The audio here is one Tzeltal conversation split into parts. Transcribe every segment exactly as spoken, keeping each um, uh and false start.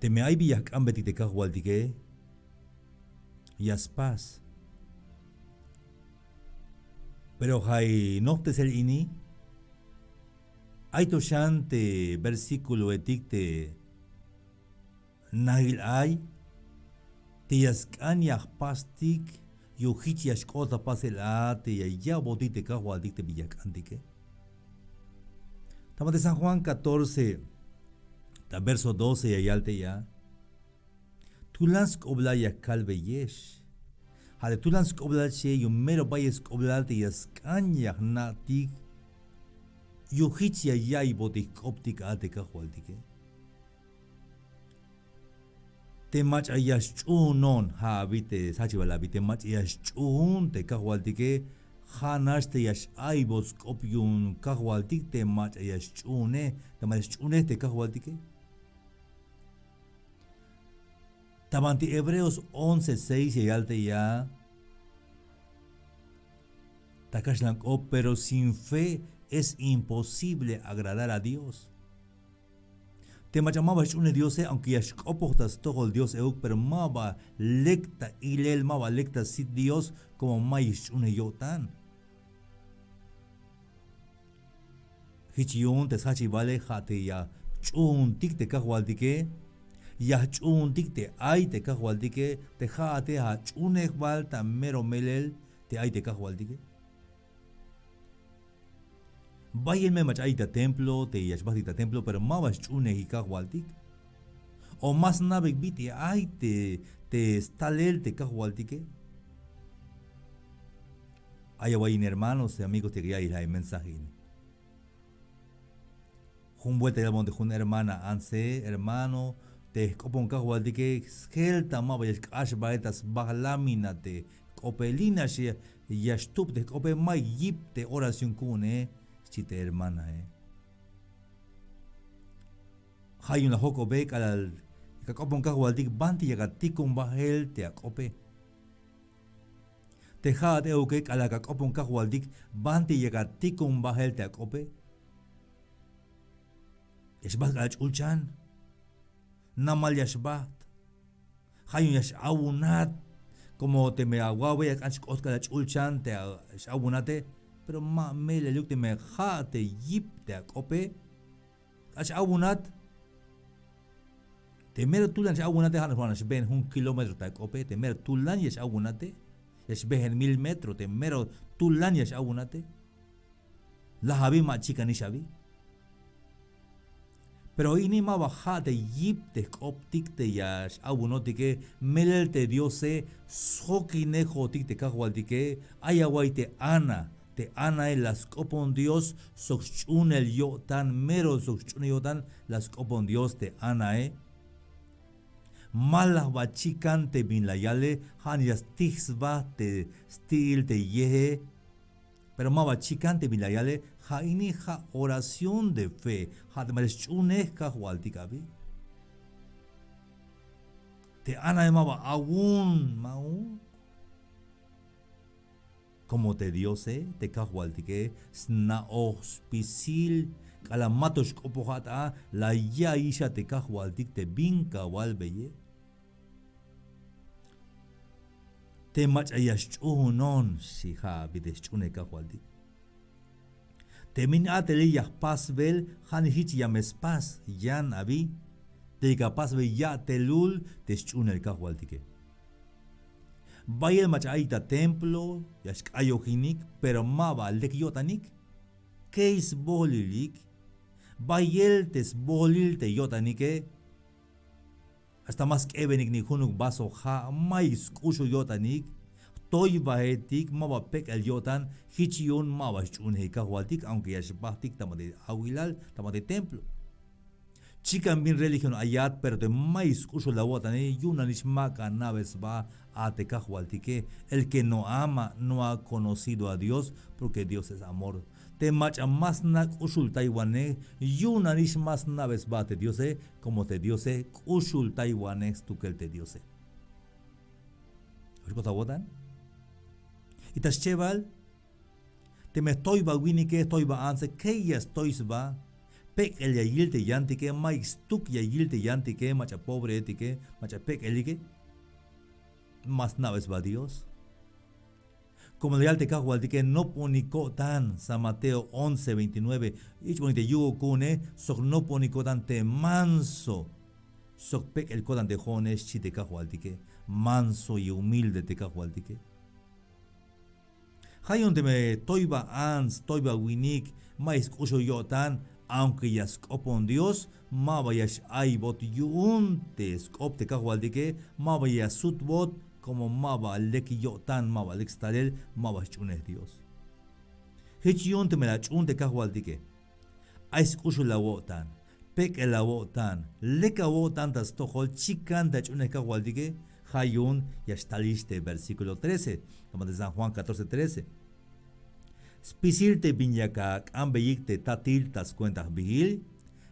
Teme ay bi ya jk'anbetik te kajwaltike, ya spas. Pero ja' i nojptesel ini, ay to xan te versículoetik te najil ay te ya sk'an ya jpastik yu'un jich ya xk'ot ta pasel a te ya ya'botik te kajwaltik te bin ya jk'antike. Ta ma te San Juan catorce, ta verso doce ya yal te ya: Tulan sk'oblal ya kalbeyex. Ja' te tulan sk'oblal che yu'un mero bayel sk'oblal te ya sk'an ya jna'tik yu'un jich ya ya'iybotik jk'optik a te kajwaltike. Te mach'a ya xch'uunon, ja' abi te sjachibal abi, te mach'a ya xch'uun te kajwaltike, ja' nax te ya x-a'iybot sk'op yu'un kajwaltik te mach'a ya xch'uunej, te mach'a ya xch'uunej te kajwaltike. Ta banti Hebreos once seis ya yal te ya ta kaxlan k'op: Pero sin fe es imposible agradar a Dios. Te mach'a maba xch'uunej Diose, aunque ya xk'opoj ta stojol Dios euk, pero maba lek ta ilel, maba lek ta sit Dios, como mayuk xch'uunej yo'tan. Jich yu'un te sjachibale ja' te ya jch'uuntik te kajwaltike, ya jch'uuntik te ay te kajwaltike, te ja'ate ja' ch'uunej bal ta mero melel te ay te kajwaltike. Bayel me mach'a ay ta templo, te ya xbajtik ta templo, pero maba xch'uunejik kajwaltik. O ma sna'beyik bit'il ay te, te stalel te kajwaltike. Ay awa'iy in hermanos y amigos te ya ya'iyel ja' in mensaje ini. Jun buelta ya yalbon te jun hermana: Antse hermano, te jk'opon kajwaltike sjel ta maba ya xk'ax bael ta sbaj lámina te jk'ope, li' nax ya, ya xtub te jk'ope, mayuk yip te oración ku'une, xchi te hermanae. Ja' yu'un la jojk'obe k'alal ya ak'opon kajwaltik, banti yak atikon bael te ak'ope. Te ja'at euke k'alal yak ak'opon kajwaltik, banti yak atikon bael te ak'ope. Ya xbajt k'alal ch'ulchan, namal ya xbajt. Ja' yu'un ya x-awunat. Como teme awabe ya k'an xk'ot k'alal ch'ulchan te x-awunate, pero ma meleluk teme ja' te yip te ak'ope k'ax awunat. Te mero tulan ya x-awunate, ja' nax xbeen jun kilómetro ta ak'ope, te mero tulan ya x-awunate, ya xbeen mil metro, te mero tulan ya x-awunate. Laj abi, ma chikanix abi. Pero ini maba ja' te yip te jk'optik te ya x-awunotike, melel te Diose sjokinejotik te kajwaltike. Ay awa'iy te Ana, te Anae la sk'opon Dios sok sch'uunel yo'tan, mero sok sch'uunel yo'tan la sk'opon Dios te Anae. Ma la jba chikan te bin la yale, ja' nax ya stij sba te sti'il te yeje. Pero maba chikan te bin la yale, ja' ini ja' oración de fe, ja' te mach'a sch'uunej kajwaltik abi. Te Anae maba awun, ma'uk. Como te Diose, te kajwaltike, sna'oj spisil, k'alal ma to xk'opojat a, la ya'iy xa te kajwaltik te bin kawalbeye. Te mach'a ya xch'uunon, xchi, ja' abi te sch'uunej kajwaltik. Te bin a'telil ya jpasbel, ja' nax jich ya me spas, yan abi. Te yak apasbel ya'telul te sch'uunel kajwaltike. Bayel mach'a ay ta templo ya xk'ayojinik, pero maba lek yo'tanik. Key sbojolilik. Bayel te sbojolil te yo'tanike. Hasta ma sk'ebenik ni junuk vaso ja', mayuk sk'uxul yo'tanik. Jtoy jbaetik, maba pek'el yo'tan. Jich yu'un maba sch'uunejik kajwaltik, aunque ya xbajtik ta ma te awilal, ta ma te templo. Chikan bin religión ayat, pero te mayuk sk'uxul awo'tane, yu'un nanix ma ka na'be sba a te kajwaltike. El que no ama no ha conocido a Dios, porque Dios es amor. Te mach'a ma sna' k'uxultaywanej, yu'un nanix ma sna'be sba te Diose, como te Diose k'uxultaywanej stukel te Diose. Oxk'ot awo'tan. Y ta schebal, teme jtoy jba winike, jtoy jba antse, key ya stoy sba. pek'el ya yil te yantike, mayuk stuk ya yil te yantike, mach'a pobreetike, mach'a pek'elike. Ma sna'be sba Dios. Como la yal te kajwaltike, noponik ko'tan, San Mateo once veintinueve, ich'bonik te yugo ku'une, sok noponik ko'tan te manso, sok pek'el ko'tan te jo'one, xchi te kajwaltike. Manso y humilde te kajwaltike. Ja' yu'un teme toyba ants, toyba winik, mayuk sk'uxul yo'tan, aunque ya sk'opon Dios, maba ya x-aybot yu'un te sk'op te kajwaltike, maba ya sutbot, como maba lek yo'tan, maba lek stalel, maba xch'unej Dios. Jich yu'un teme la ch'uun te kajwaltike, ay sk'uxul awo'tan, pek'el awo'tan, lek awo'tan ta stojol, chikan ta ch'unej kajwaltike. Ja' yu'un ya xtalix te versículo trece, ta ma te San Juan catorce trece. Spisil te bin yak ak'anbeyik te tatil ta skuenta jbiil,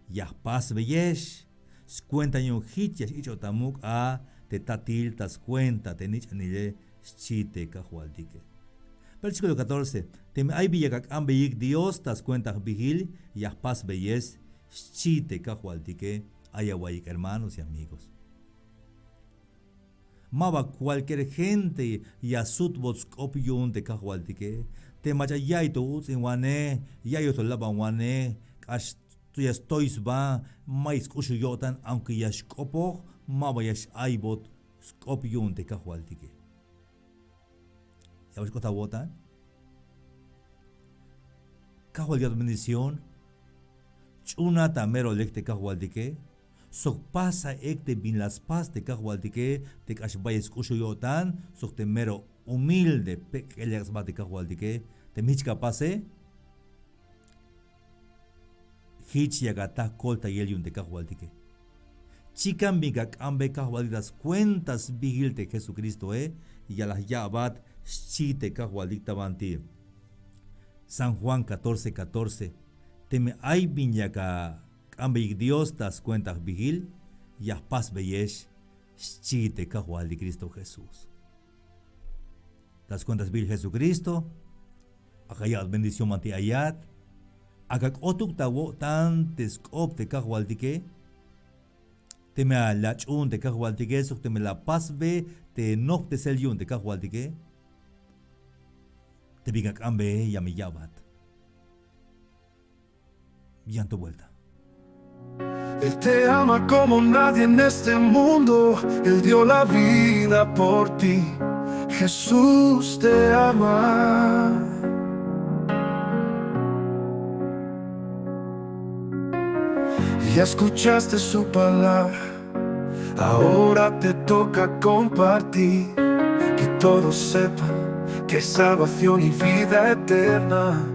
ya jpasbeyex. Skuenta yu'un jich ya x-ich'ot ta muk' a te tatil ta skuenta te nich'anile, xchi te kajwaltike. Versículo catorce. Teme ay bin yak ak'anbeyik Dios ta skuenta jbiil, ya jpasbeyex, xchi te kajwaltike. Ay awa'iyik, hermanos y amigos. Maba cualquier gente ya sutbot sk'op yu'un te kajwaltike. Te mach'a ya'iy to uts'inwanej, ya'iy to labanwanej, k'ax to ya stoy sba, mayuk sk'uxul yo'tan, aunque ya xk'opoj, maba ya x-aybot sk'op yu'un te kajwaltike. Ya bal xk'ot awo'tan. Kajwaltik ya'bat bendición. Ch'una ta mero lek te kajwaltike, sok pasa ek te bin la spas te kajwaltike, te k'ax bayel sk'uxul yo'tan, sok te mero humilde, pek'el yak sba te kajwaltike. Teme jich ka pase, jich yak ata koltayel yu'un te kajwaltike. Chikan bin ka k'anbe kajwaltik ta skuenta sbiil te Jesucristoe, ya la ya'bat, xchi te kajwaltik ta banti. San Juan catorce catorce. Teme ay bin yak ak'anbeyik Dios ta skuenta jbiil, ya jpasbeyex, xchi te kajwaltik Cristo Jesús. Ta skuenta sbiil Jesucristo, ak'a ya'bat bendición banti ayat, ak'a k'otuk ta awo'tan te sk'op te kajwaltike. Teme la ch'uun te kajwaltike, sok teme la pasbe te nojptesel yu'un te kajwaltike, te bin ka k'anbe ya me ya'bat. Yan to vuelta. Él te ama como nadie en este mundo. Él dio la vida por ti. Jesús te ama. Ya escuchaste su palabra. Ahora te toca compartir. Que todos sepan que hay salvación y vida eterna.